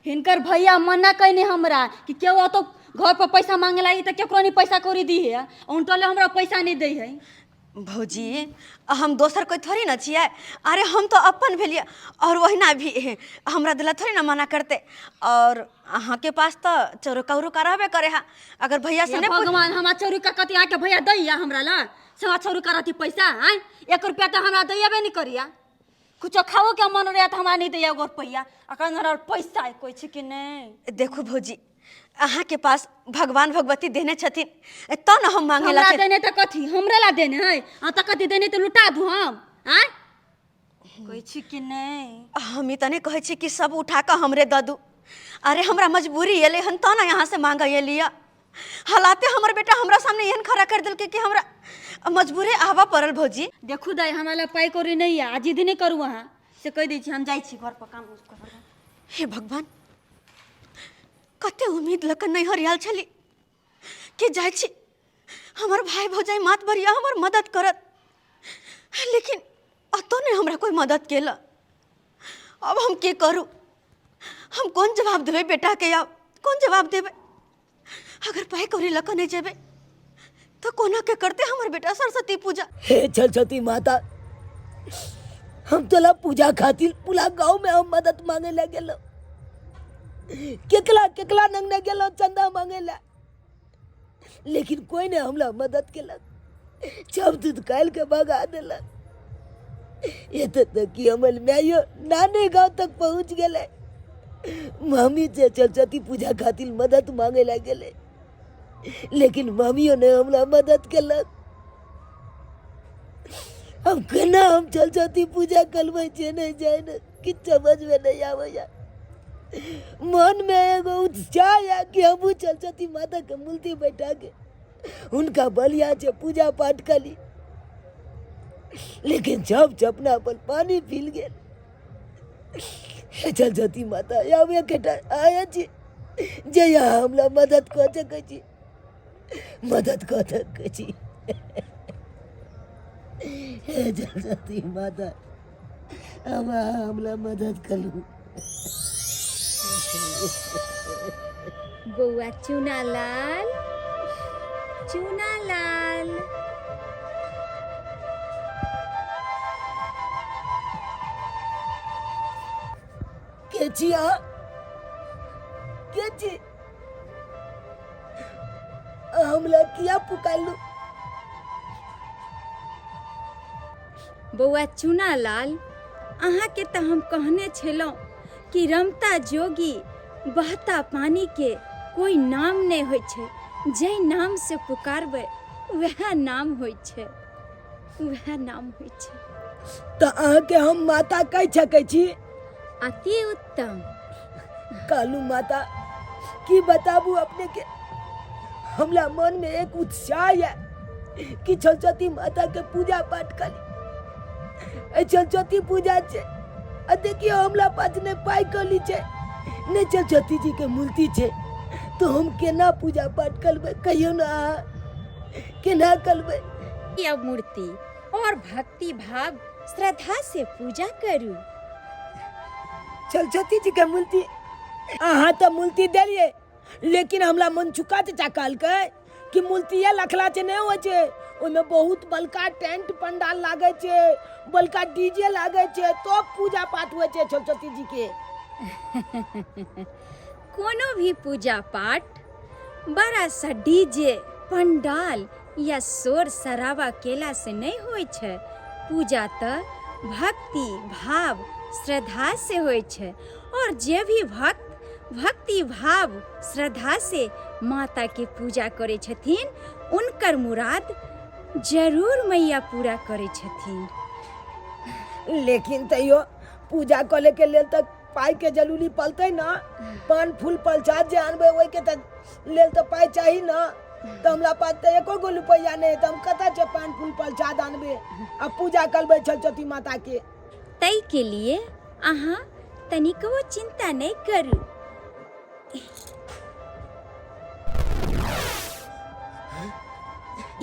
हिनकर भैया मना कयने हमरा कि केओ अतौ घर पर पैसा मांगे ला तऽ केकरो नहि पैसा कौड़ी दी है, उनटले हमरा पैसा नहि दै है। भौजी हम दोसर कोइ थोड़ी ने छियै, अरे हम तऽ अपन भेलियै, आओर ओहिना भी हमरा दिला थोड़ी ने मना करतै। आओर अहाँके पास तऽ चौरुका उरुका रहबे करे है, अगर भैया से नहि भगवान हमरा चौरुका कथी अहाँके भैया दैया हमरा ला से हमरा चौरुका रहती पैसा? आँय 1 रुपया तऽ हमरा दैबे नहि करिया, कुछो खाओ के मन रहे तऽ हमरा नहि दैया एगो रुपैआ, अखन हमरा पैसा कोइ छै कि नहि। देखू भौजी अहाँके पास भगवान भगवती देने छथिन तब ने हम मांगे ला। हमरा देने तऽ कथी हमरा ला देने है, आ तऽ कथी देने तऽ लुटा दू हम? आँय कहै छी कि नहि? हम ई तऽ नहि कहै छी कि सब उठा कऽ हमरे दऽ दू, अरे हमरा मजबूरी एलै हन तब ने यहाँ से मांगऽ एलियै। हालाते हमर बेटा हमरा सामने एहन खड़ा कर देलकै कि हमरा मजबूरे आबऽ पड़ल भौजी। देखू दाइ हमरा लग पाइ कौड़ी नहि यऽ, आ जिद नहि करू अहाँ, से कहि दै छी, हम जाइ छी घर पर काम करब। हे भगवान कते उम्मीद लऽ कऽ नैहर आयल छली कि जाइ छी हमर भाय भौजाइ मात बरिया हमर मदद करत, लेकिन अतौ नहि हमरा कोइ मदद केलक। अब हम की करू, हम कोन जवाब देबै बेटाके? आब कोन जवाब देबै? अगर पाइ कौड़ी लऽ कऽ नहि जेबै तऽ कोना के करतै हमर बेटा सरस्वती पूजा? हे सरस्वती माता, हम तोला पूजा खातिर पूरा गांव में हम मदद मांगे ला गेलो, केकला केकला नंगने गेलो चंदा मांगे ला, लेकिन कोई ने हमरा मदद केलक, सब दूध काल के भगा देलक। एतऽ तक कि हमर माइयो नाने गांव तक पहुंच गेलै, मामी से सरस्वती पूजा खातिर मदद मांगे ला गेलै, लेकिन मामियो ने हमरा मदद केलक। हम केना हम सरस्वती पूजा करबै से नहि जाय ने, किछु समझमे नहि आबैया। मन में एगो उत्साह या कि हमहूँ सरस्वती माता के मूर्ति बैठा के हुनका बढ़िया से पूजा पाठ करी, लेकिन सब सपना पर पानी फिर गेल। हे सरस्वती माता, आब एकटा आया छी जे अहाँ हमरा मदद कऽ सकै छी, मदद कऽ सकै छी। हे सरस्वती माता, अब अहाँ हमरा मदद करू। बौआ चूनालाल, चूनालाल, के छी अहाँ? के छी? हमरा किया पुकारलू? बौआ चूनालाल, अहाँके तऽ हम कहने छलहुँ कि रमता जोगी बहता पानी के कोई नाम नहि होइ छै, जाहि नाम से पुकारबै वएह नाम होइ छै, वएह नाम होइ छै। तऽ अहाँके हम माता कहि सकै छी? अति उत्तम। कालू माता, की बताबू अपने के, हमरा मन में एक उत्साह है कि सरस्वती माता के पूजा पाठ करी। ए सरस्वती पूजा छै, आ देखियो हमरा पास ने पाइ कौड़ी छै ने सरस्वती जी के मूर्ति छै, तो हम केना पूजा पाठ करबै कहियो ना अहाँ, केना करबै? यह मूर्ति और भक्ति भाव श्रद्धा से पूजा करू। सरस्वती जी के मूर्ति अहाँ तऽ मूर्ति देलियै, लेकिन हमरा मनचुका चाचा कहलकै कि मूर्तिए लखला छै नहि होइ छै, ओहिमे बहुत बड़का टेंट पंडाल लागै छै, बड़का डीजे लागै छै, तब पूजा पाठ होइ छै सरस्वती जी के। कोनो भी पूजा पाठ बड़ा सा डीजे पंडाल या शोर शराबा केला से नहि होइ छै। पूजा तऽ भक्ति भाव श्रद्धा से होइ छै और जे भी भक्त भक्ति भाव श्रद्धा से माता के पूजा करै छथिन उनकर मुराद जरूर मैया पूरा करै छथिन। लेकिन तैयो पूजा करे के लेल तऽ पाइ के जरूरी पड़तै ना। पान फूल प्रसाद जे आनबै ओहिके तऽ लेल तऽ पाइ चाही ना। तऽ हमरा पास तऽ एको गो रुपैआ नहि, तऽ हम कतऽ से पान फूल प्रसाद आनबै आ पूजा करबै सरस्वती माता के? ताहि के लिए अहाँ तनिकबो चिंता नहि करू।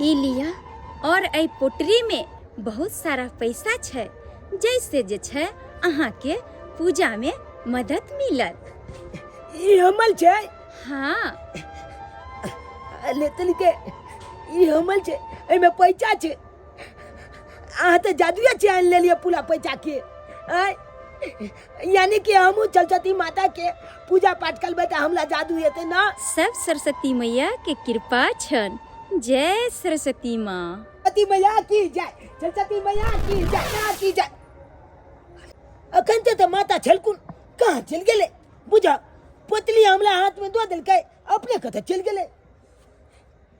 ई लिअ और एहि पोटरी में बहुत सारा पैसा छै, जैसे जे छै अहाँ के पूजा में मदद मिलत। ई हमल छै? हाँ। लेतली के ई हमल छै, एहिमे पैसा छै। अहाँ तऽ जादुए छै आनि लेलियै पूरा पैसा के। आँय, यानी कि हमहूँ सरस्वती माता के पूजा पाठ करबै तऽ हमरा जादू हेतै ना? सब सरस्वती मैया के कृपा छन। जय सरस्वती माँ। सरस्वती मैया की जय, सरस्वती मैया की जय, माँ की जय। अखन तऽ माता छलकुन, कहाँ चलि गेलै? बुझ पोतली हमरा हाथ में दऽ देलकै, अपने कतऽ चलि गेलै?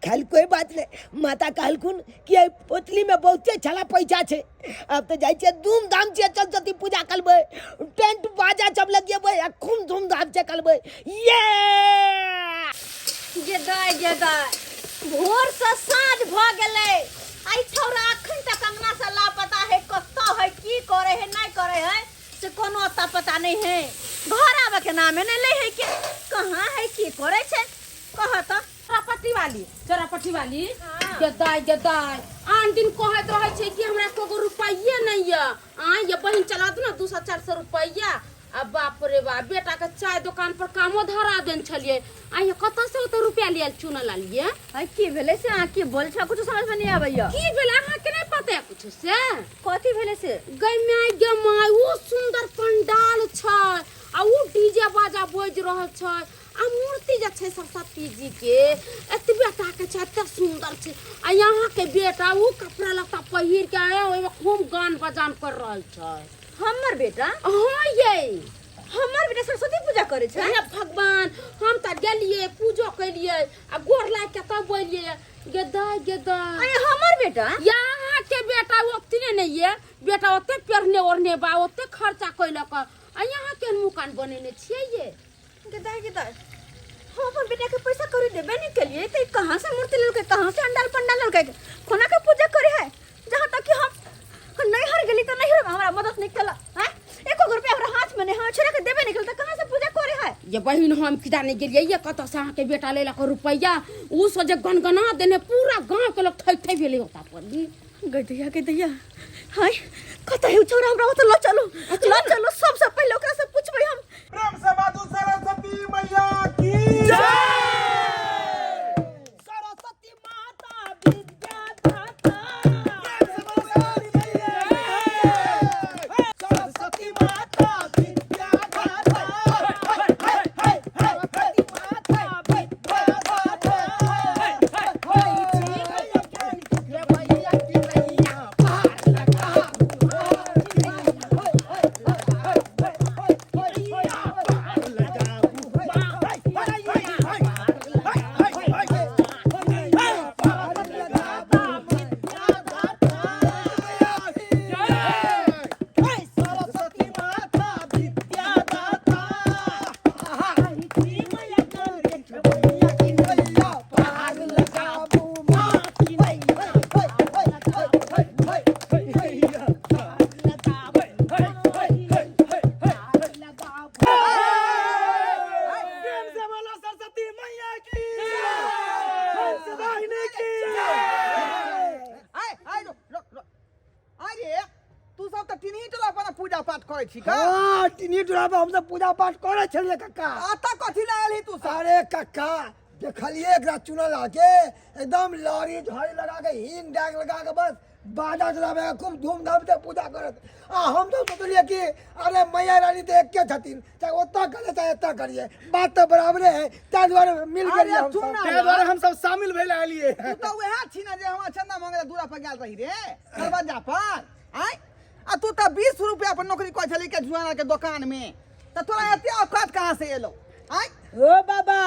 खैर कोई बात नहीं, माता कहलखुन कि एहि पोतली में बहुते छला पैसा छै। अब तऽ जाइ छियै धूमधाम से सरस्वती पूजा करबै, टेंट बाजा सब लगेबै आ खूब धूमधाम से करबै। ये गे दाय गे दाय, भोर से साँझ भऽ गेलै, आई छौड़ा अखन तक अंगना से लापता है। कतऽ है, की करे है, नहीं करे है से कोनो अता पता नहीं है। घर आवे के नामे नहीं ले है के कहाँ है, की करे छै, कह तऽ। चोरापट्टी वाली, चोरापट्टी वाली, गदाय गदाय, आन दिन कहैत रहै छै कि हमरा एको रुपैये नहीं ये। आय ये बहिन, चला दू ना 200-400 रुपैया। आ बाप रे बाप, बेटा के चाय दुकान पर कामो धरा देन छलियै। आय ये कतऽ से ओते रुपया लियल चुनल लालियै? आय की भेलै से अहाँ की बोल छ, कुछ समझ में नहीं आबैया। की भेलै अहाँ के नहीं पता है कुछ से? कथी भेलै से? गै my गे my, उ सुंदर पंडाल छै आ उ डीजे बाजा बाजि रहल छै आ मूर्ति जे छै सरस्वती जी के एतबे टा के छै, एते सुंदर छै। आ यहाँ के बेटा उ कपड़ा लत्ता पहिर के आया, ओहिमे खूब गान बजान कर रहल छै। हमर बेटा? हाँ ये हमर बेटा सरस्वती पूजा करे छै? हे भगवान, हम तऽ गेलियै पूजो केलियै आ गोर लागि के तब बोलियै गे दाय गे दाय। अरे हमर बेटा? यहाँ के बेटा ओतने नहीं ये बेटा, ओते पेरने ओढ़ने बा, ओते खर्चा कैलक। आ यहाँ के मुकान बनेने छियै ये? गदाय गदाय, हम अपन बेटा के पैसा कौड़ी देबे नहीं केलिए तो कहाँ से मूर्ति लेलकै, कहाँ से अंडाल पंडाल लेलकै, कोना के पूजा करे है? जहाँ तक कि हम नैहर गेली तो नैहर में हमरा मदद नहीं केला हैं, एको रुपया हमरा हाथ में नहीं है, छोड़ा के देबे नहीं केला तो कहाँ से पूजा करे है? ये बहिन, हम किदा नहीं गेलिए ये कतऽ से अहाँके बेटा लेलक रुपैया? उ सो जे गनगना देने पूरा गाँव के लोग थै थै भेलै ओता पर। गदैया गदैया, हाय कतऽ है उ छौड़ा? हमरा ओतऽ लऽ चलू, लऽ चलू, सबसे पहिले ओकरा से पूछबै हम। प्रेम से बाजू सरस्वती मैया की सरस्वती माता विद्या दाता, सरस्वती माता विद्या दाता, सरस्वती माता विद्या दाता। सरस्वती माता विद्या दाता, पार लगाबू माँ की। प्रेम से बोलो सरस्वती मैया की, हंस वाहिनी की। आय आय, रुक रुक रुक। अरे तू सब तऽ टिनही टोला पर पूजा पाठ करै छी का? हाँ, टिनी टोला पर हमसब पूजा पाठ करै छलियै कक्का। अतऽ कथी लए एलही तू सब? अरे कक्का, देखलिए एकरा चुनल आके एकदम लॉरी झाड़ी लगा के, हींग डाग लगा के बस बाजा चलाबै खूब धूमधाम से पूजा करत। आ हम सब सोचलियै कि अरे मैया रानी तऽ एके छथिन, चाहे ओतऽ करियै चाहे एतऽ करियै, बात तऽ बराबरे है, ताहि दुआरे मिल अरे गेलियै हम सुन सब। ना। ताहि दुआरे हम सब शामिल भेल एलियै। तू तऽ उएह छी ने जे हमरा चंदा मांगे ला दूरा पर गेल रही रे दरवाजा पर आय, आ तू तऽ 20 रुपया पर नौकरी करै छली के जुआना के दोकान में, तऽ तोरा एते औकात कहाँ से एलो आय? ओ बाबा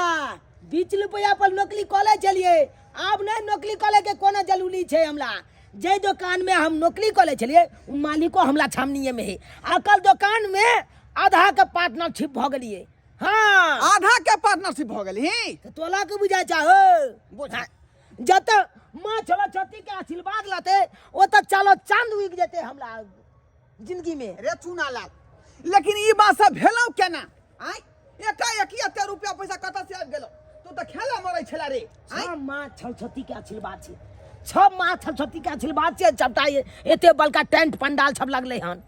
20 रुपया पर नौकरी कऽ लै छलियै, आब नहि नौकरी कऽ के कोनो जरूरी छै हमरा। जे दोकान में हम नौकरी कऽ लै छलियै ओ मालिको हमरा छामनिये में है, आ कल दोकान में आधा के पार्टनरशिप भऽ गेलियै। हाँ आधा के पार्टनरशिप भऽ गेलही? तऽ तोला के बुझाइ छा हो? बुझा। जतऽ माँ सरस्वती के आशीर्वाद लेतै ओतऽ चलो चांद उगि जेतै हमरा जिंदगी में। रे चूना लाल, लेकिन ई बात सब भेलौ केना आय? एकाएक एते रुपया पैसा कतऽ से आबि गेलौ? तू तऽ खेला मरै छला रे। आँय? छह माँ सरस्वती के आशीर्वाद छै, छह माँ सरस्वती के आशीर्वाद छै, सबटा एते बड़का टेंट पंडाल सब लगलै हन,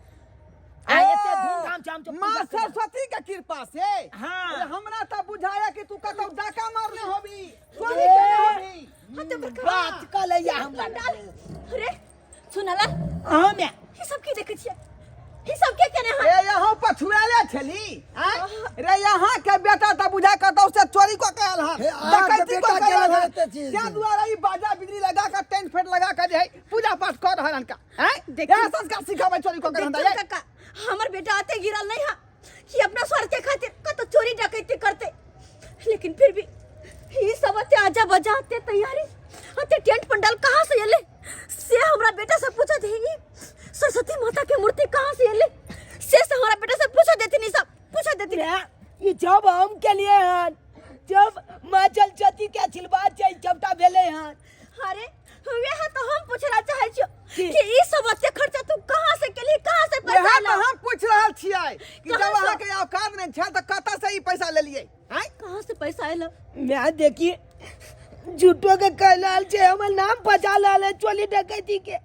आ एते धूमधाम से हम सब माँ पूजा केलियै। सरस्वती के कृपा से? हाँ। अरे हमरा तऽ बुझाया कि तू कतौ डाका मारने होबी, चोरी केने होबी। हाँ तो बड़का बात कऽ लैया हमरा। पंडाल रे सुनला? हाँ मैं। ई सब की देखै छियै? ई सब के केने हन? ए यहाँ पछुआले छली आँय? रे यहाँ के बेटा तऽ बुझा कतौ से चोरी कऽ के आयल हन, हे, अहाँके डकैती बेटा कऽ के आयल केलक हन। एते चीज। ताहि दुआरे ई बाजा बिजली लगा कऽ टेंट फेंट लगा कऽ जे है पूजा पाठ कऽ रहल हन का आँय? देखियौ। इएह संस्कार सिखाबै चोरी कऽ के हन देखियौ काका, हमर बेटा अते गिरल नहीं है कि अपना स्वार्थ के खातिर कतौ चोरी डकैती करते, लेकिन फिर भी ई सब अते आजा बजा, अते तैयारी, अते टेंट पंडाल कहाँ से एले से हमरा बेटा से पूछत है। ई सरस्वती माता के मूर्ति कहाँ से एले से हमरा बेटा से पूछत देथिन, ई सब पूछत देथिन। मैं ई जब हम के लिए हन, जब माँ सरस्वती के आशीर्वाद छै सबटा भेलै हन। अरे वएह तो हम पूछना चाहै छियो की? कि ई सब अते खर्चा तू कहाँ से केली, कहाँ से पैसा वएह एलौ? तऽ हम पूछि रहल छियै कि जब कहाँ से? अहाँके औकात नहि छल तऽ कतऽ से ई पैसा लेलियै आँय? कहाँ से पैसा एलौ? मैं देखी झूठो के कह रहल छै, हमर नाम फंसा रहल है चोली डकैती के।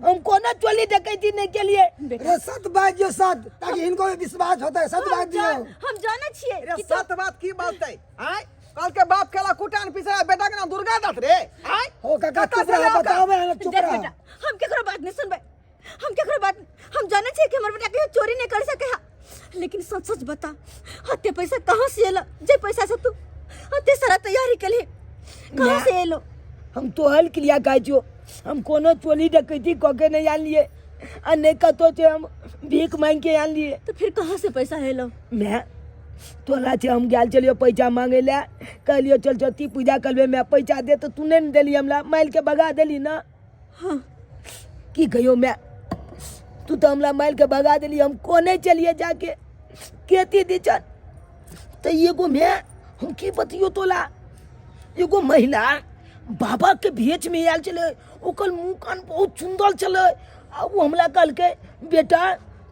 हम कोनो चोली डकैती नहीं केलिए। रे सत बात दियौ सत, ताकि हिनको भी विश्वास होतै। सत बात दियौ। हम जानै छियै रे कि तू- सत बात की बाजतै आँय? कल के बाप केला कुटान पिसरा, बेटा के नाम दुर्गा दत्त रे आँय? हो काका, कतऽ चुप से रह, लाओ का? बताबै हन, चुप देख रह। बेटा, हम केकरो बात नहीं सुनबै, हम केकरो बात, हम जानै छियै कि हमर बेटा कहियो चोरी नहीं कर सके है, लेकिन सच सच बता अते पैसा कहाँ से एलो जे पैसा से तू अते सारा तैयारी केलही, कहाँ से एलो? हम तोहल के लिए कहै छियौ, हम कोनो चोरी डकैती कऽ के नहीं आनलियै आ नहि कतौ छै हम भीख मांगि के आनलियै। तो फिर कहाँ से पैसा एलो? मैं तोरा छै हम गेल छलियौ पैसा मांगै लए, कहलियौ चल सरस्वती पूजा करबै, मैं पैसा दे, तऽ तू नहि ने देली हमरा, मारि के भगा देली ना। हाँ। की कहियौ मैं, तू तऽ हमरा मारि के भगा देली। हम कोने चलिए जाके खेती दिचन तऽ एगो मैं हम की बतियौ तोला, एगो महिला बाबा के भेष में आयल छलै, ओकर मुँह कान बहुत सुन्दर छलै, आ ओ हमरा कहलकै बेटा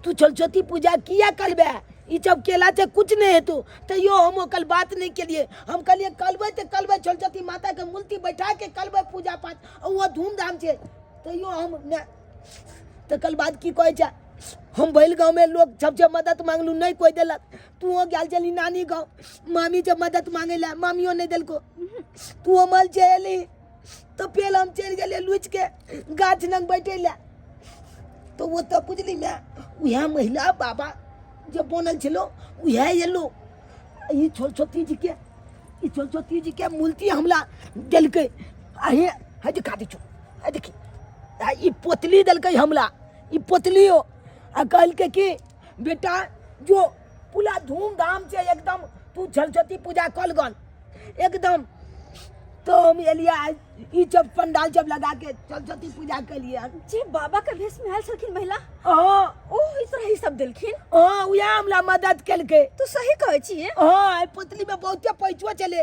तू सरस्वती पूजा किया करबे, ई सब केला से कुछ नहीं हेतौ। तैयो हम ओकर बात नहीं केलिए, हम कहलिए करबै तऽ करबै, सरस्वती माता के मूर्ति बैठा के करबै पूजा पाठ, आ ओ धूमधाम से। तैयो हम नहि। तकर बाद की कहै छै, हम भैल गाँवमे लोक सबसे मदद मांगलू, नहीं कोई देलक। तू गेल छली नानी गाँव, मामी से मदद मांगे ला, मामियो नहीं देलको, तू अमल चलि तो फेर हम चलि गेलियै लुचि के गाछ लग बैठे ला। तो वो तऽ बुझली मैं उएह महिला बाबा जे बनल छलो उएह एलो, ई सरस्वती जी के, ई सरस्वती जी के मूर्ति हमरा देलकै। आ हे हे दिखा दै छौ, हे देखी, आ ई पोतली देलकै हमरा, ई पोतलियो, आ कहलकै कि बेटा जो पूरा धूमधाम से एकदम तू सरस्वती पूजा कल गन एकदम। तो हम एलियै ई सब पंडाल सब लगा के सरस्वती पूजा केलियै हन। जे बाबा के भेष में आयल छलखिन महिला, हाँ। ओ ई तरह ई सब देलखिन? हाँ, उएह हमरा मदद केलकै। तू सही कहै छियै? हाँ, एहि पुतली में बहुते पैसो छलै,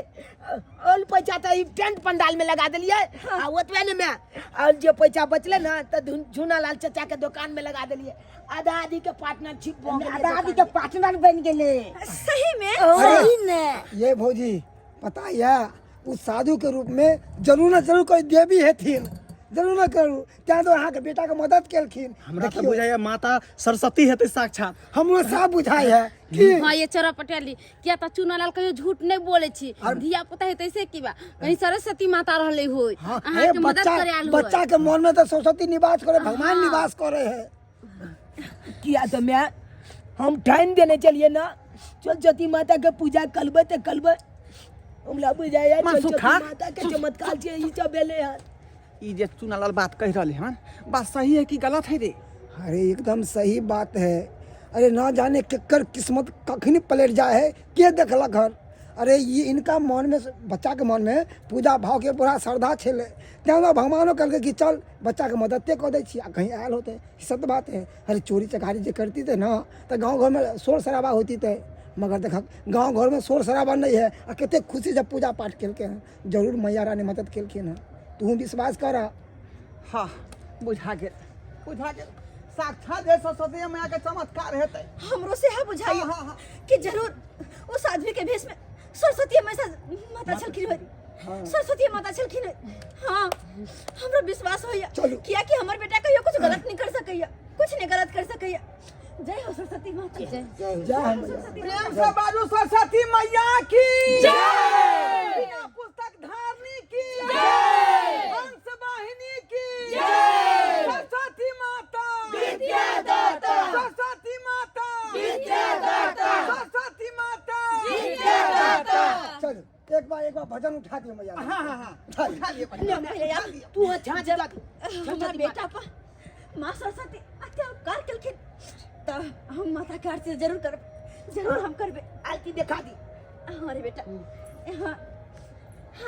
ऑल पैसा तऽ ई टेंट पंडाल में लगा देलियै, आ ओतबे ने में और जे पैसा बचलै ने तऽ झूना लाल चाचा के दोकान में लगा देलियै। आधा आधी के पार्टनरशिप भऽ गेलै। आधा आधी के पार्टनर बनि गेलै। सही में? सही में। ये भौजी पता है उस साधु के रूप में जरूर न जरूर कोई देवी हेथिन, जरूर न करू। तैं तो अहाँके बेटाके मदद केलखिन। हमरा तऽ देखियौ, बुझाइया माता सरस्वती हेतै साक्षात। हमरो साफ बुझाइ है कि हाँ ये चोरा पटियाली किया तऽ चुनालाल कहियो झूठ नहीं बोले छी, धिया पुता हेतै से की बा कहीं सरस्वती माता रहले होय, हाँ, अहाँ हे के मदद बच्चा करे आयल होय। बच्चा के मन में तो सरस्वती निवास करे, भगवान निवास करे है। किया तऽ माय हम ठानि देने चलिए ना सरस्वती माता के पूजा करबै तऽ करबै, हमरा बुझाइया माँ, सरस्वती सुखा। माता के चमत्कार छै ई सब भेलै हन। ई जे चुनालाल बात कहि रहले हन बात सही है कि गलत है रे? अरे एकदम सही बात है। अरे ना जाने केकर किस्मत कखनी पलट जाए है, के देखलक हन। अरे ये इनका मन में, बच्चा के मन में पूजा भाव के पूरा श्रद्धा छेलै, तैं दुआरे भगवानो कहलकै कि चल बच्चा के मददे कऽ दै छी आ कहीं आयल होतै। ई सत्य बात है। अरे चोरी चकारी जे करती थे ना तऽ गाँव घर में शोर शराबा होती थे, मगर देखक गाँव घर में शोर शराबा नहीं है आ कते खुशी से पूजा पाठ केलकै हन। जरूर मैया रानी मदद केलखिन हन, तू विश्वास कर। हाँ बुझा गेल, बुझा गेल, साक्षात जे सरस्वती मैया के चमत्कार हेतै। हमरो सेहा बुझाइया हाँ, हाँ, हाँ। कि जरूर उस आदमी के भेष में सरस्वती मैया माता छलखिन होय। सरस्वती माता छलखिन होय। हाँ हमरो विश्वास होइया चलू। किया कि हमर बेटा कहियो कुछ गलत नहीं कर सकैया, कुछ नहीं गलत कर सकैया। जय हो सरस्वती माता। जय हो मैया। प्रेम से बाजू सरस्वती मैया की जय, बिना पुस्तक धारणी की जय, हंस वाहिनी की जय, सरस्वती माता विद्यादाता, सरस्वती माता विद्यादाता, सरस्वती माता विद्यादाता। चलो एक बार भजन उठा दियो मैया। हाँ हाँ हाँ उठा लियो। उठा लियो। भैया, तू अच्छा जब हमर बेटा पर माँ सरस्वती अत्य उपकार केलखिन तऽ हम माता के आरती जरूर करब, जरूर हम करबे। आरती देखा दी। हाँ रे बेटा, हाँ।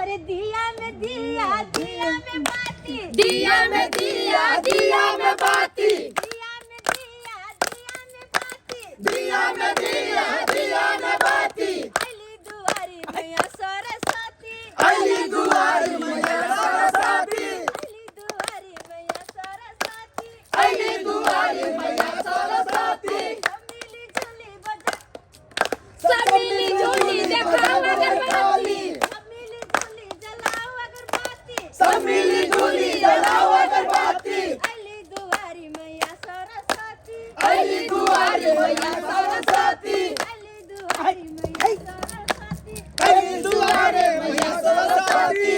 अरे दिया में दिया, दिया में बाती, दिया में दिया, दिया में बाती, दिया में दिया, दिया में बाती, दिया में दिया, दिया में बाती, अली दुआरी मैया सरस्वती, अली दुआरी मैया सरस्वती, अली दुआरी मैया सरस्वती, अली दुआरी मैया सरस्वती। सब मिली जुली बजा, सब मिली जुली देखाओ अगरबत्ती, सब मिली जुली जलाओ अगरबत्ती, सब मिली जुली जलाओ अगरबत्ती, अली दुआरी मैया सरस्वती, अली दुआरी मैया सरस्वती, अली दुआरी मैया सरस्वती। अली दुआरी मैया सरस्वती।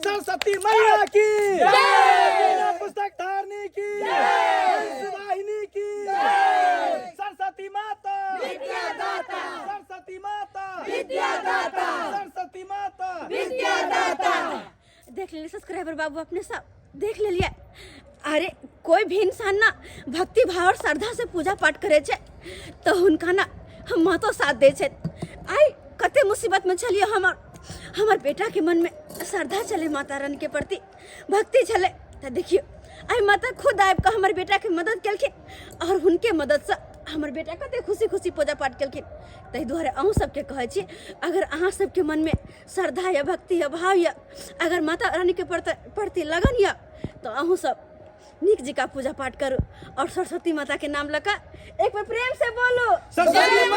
सरस्वती मैया की जय, पुस्तक धारणी की जय, वाहिनी की जय, सरस्वती माता विद्यादाता, सरस्वती माता विद्यादाता, सरस्वती माता विद्यादाता। देख लेलिए सब्सक्राइबर बाबू, अपने सब देख लेलिए। अरे कोई भी इंसान ना भक्ति भाव और श्रद्धा से पूजा पाठ करे छे तो हुनका ना हम मातो साथ दे छे। आई कते मुसीबत में छलिए, हमर बेटा के मन में श्रद्धा छले माता रानी के प्रति, भक्ति छले, तो देखियो आई माता खुद आबि कऽ हमर बेटा के मदद केलखिन और हुनके मदद से हमर बेटा कते खुशी खुशी पूजा पाठ केलखिन। ताहि दुआरे अहूँ सबके कहै छी, अगर अहाँ सबके मन में श्रद्धा या भक्ति या भाव या अगर माता रानी के प्रति लगन या तो अहूँ सब नीक जकाँ पूजा पाठ करू और सरस्वती माता के नाम लऽ कऽ एक बेर प्रेम से बोलू सरस्वती